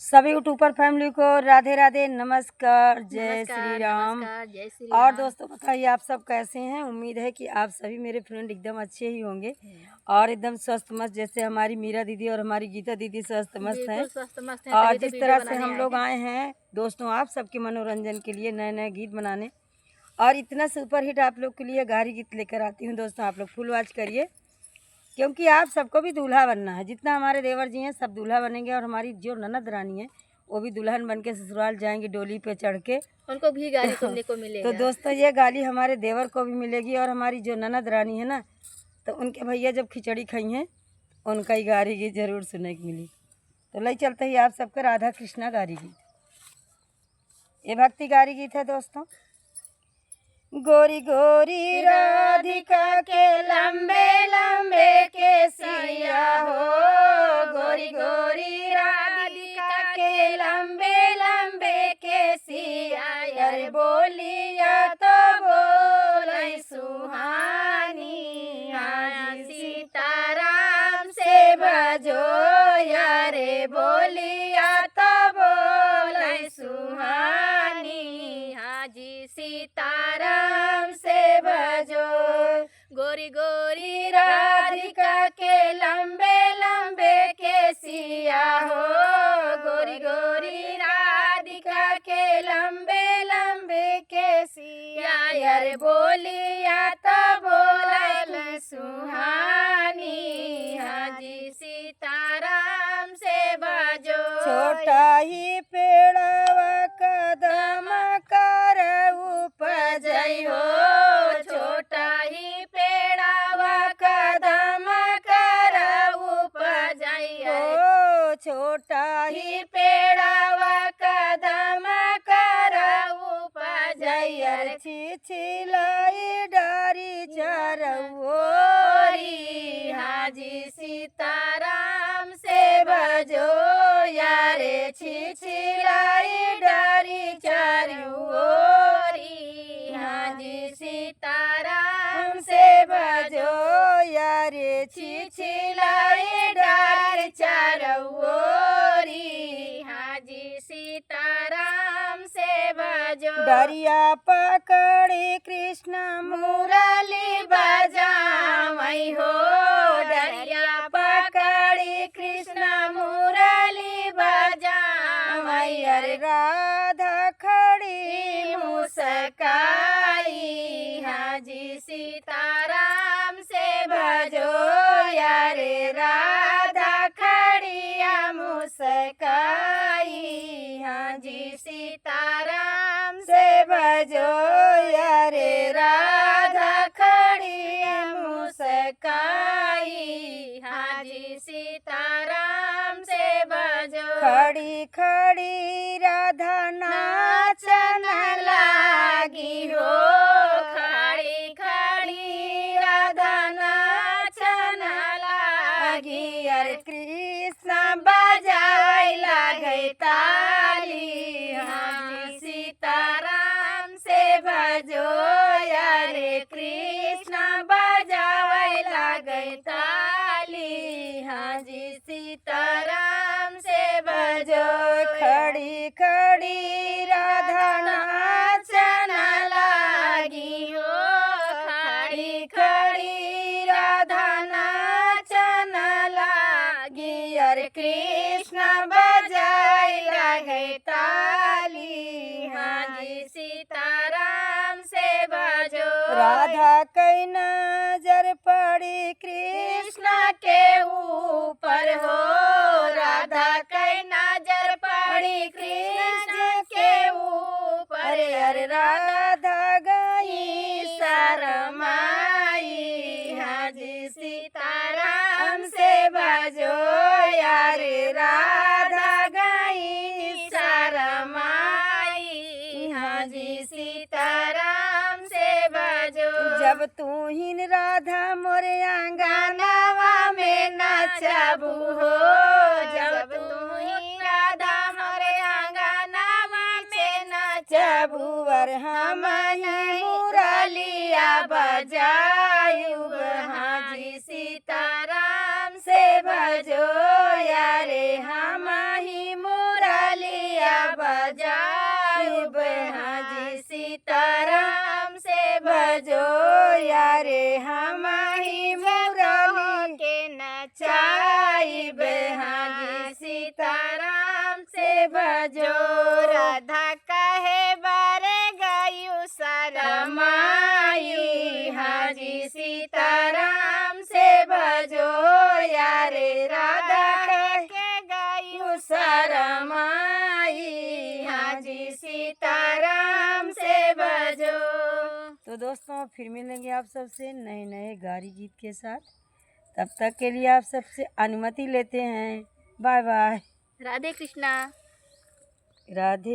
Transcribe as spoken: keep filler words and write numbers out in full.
सभी YouTuber family को राधे राधे, नमस्कार, जय नमस्कार, श्री राम। नमस्कार, जय श्री और राम। दोस्तों, बताइए, आप सब कैसे हैं? उम्मीद है कि आप सभी मेरे फ्रेंड एकदम अच्छे ही होंगे हम्म। और एकदम स्वस्थ मस्त, जैसे हमारी मीरा दीदी और हमारी गीता दीदी स्वस्थ मस्त बिल्कुल हैं। स्वस्थ मस्त हैं, और तभी तो जिस वीडियो तरह से बनाने हम आए लोग हैं। आए हैं दोस्तों, आप सबके मनोरंजन के लिए नए नए गीत बनाने, और इतना सुपरहिट आप लोग के लिए गारी गीत लेकर आती हूँ दोस्तों, आप लोग फुल वॉच करिए, क्योंकि आप सबको भी दूल्हा बनना है। जितना हमारे देवर जी हैं, सब दूल्हा बनेंगे, और हमारी जो ननद रानी है, वो भी दुल्हन बन के ससुराल जाएंगी डोली पे चढ़ के। उनको भी गारी सुनने को तो मिलेगा। दोस्तों, ये गाली हमारे देवर को भी मिलेगी, और हमारी जो ननद रानी है ना, तो उनके भैया जब खिचड़ी खाई हैं, उनका ही गारी गीत जरूर सुनने को मिली। तो लई चलते ही आप सबके राधा कृष्णा गारी गीत। ये भक्ति गारी गीत है दोस्तों। गोरी गोरी राधिका के लंबे लंबे केसिया हो, गोरी गोरी राधिका के लंबे लंबे केसिया, यार बोलिया तो बोलै सुहानी, आज सीताराम से भजो, यारे बोलिया तो बोलै सुहानी, आज सीताराम से भजो। गोरी गोरी राधिका के लंबे लंबे केसिया हो, गोरी गोरी राधिका के लंबे लंबे केसिया, यार बोलिया तो बोलै सुहानी, आज सीताराम से भजो। छोटा ही पेड़वा कदम कर उपजै हो, छोटा ही पेड़वा कदम कर उपजै हो, छोटा ही पेड़वा कदम कर उपजै, यार छिछिलाई डारी चारौ ओरी, हाँ जी सीताराम से भजो, यारे छिछिलाई डारी चारौ ओरी, हाँ जी सीताराम से भजो, यारे छिछिलाई डारी चारौ ओरी, हाँ जी सीताराम से भजो। डरिया पकड़ी कृष्ण मुरली बजावै हो, डरिया पकड़ी कृष्ण मुरली बजावै, अरे राधा खड़ी मुस्काई, हाँ जी सीताराम से भजो, यारे राधा खड़िया मुस्काई, हाँ जी सीताराम से भजो, यारे राधा खड़िया मुस्काई, हाँ जी सीताराम से भजो। खड़ी खड़ी राधा नाचन लागी हो, खड़ी खड़ी राधा नाचन लागी, अरे कृष्ण बजावै लागै ताली, हाँ जी सीताराम से भजो, अरे कृष्ण बजावै लागै ताली, हाँ जी सीताराम से भजो। खड़ी खड़ी राधा नाचन लागी हो, खड़ी खड़ी राधा नाचन लागी, अरे कृष्ण बजावै लागै ताली, हाँ जी सीताराम से भजो। राधा कै नजर पड़ी कृष्ण के ऊपर हो, राधा कै नजर पड़ी कृष्ण के ऊपर, अरे राधा गई शरमाई, हाँ जी सीताराम से भजो, यारे राधा गई शरमाई, हाँ जी सीताराम से भजो। जब तू ही राधा मोरे आंगनवा में नाचबू हो, जब तू ही राधा मोरे आंगनवा में नाचबू, अरे हम ही मुरलिया बजायुब, हाँ जी सीताराम से भजो, यारे हम ही मुरलिया हम ही मुरली के नचाइब, हाँ जी, सीताराम से भजो। राधा कहे बरे गयू शरमाई, हाँ जी, सीताराम से भजो। यारे राधा के गयू शरमाई, हाँ जी, सीताराम से भजो। तो दोस्तों, फिर मिलेंगे आप सबसे नए नए गारी गीत के साथ। तब तक के लिए आप सबसे अनुमति लेते हैं। Bye bye. राधे कृष्णा। राधे।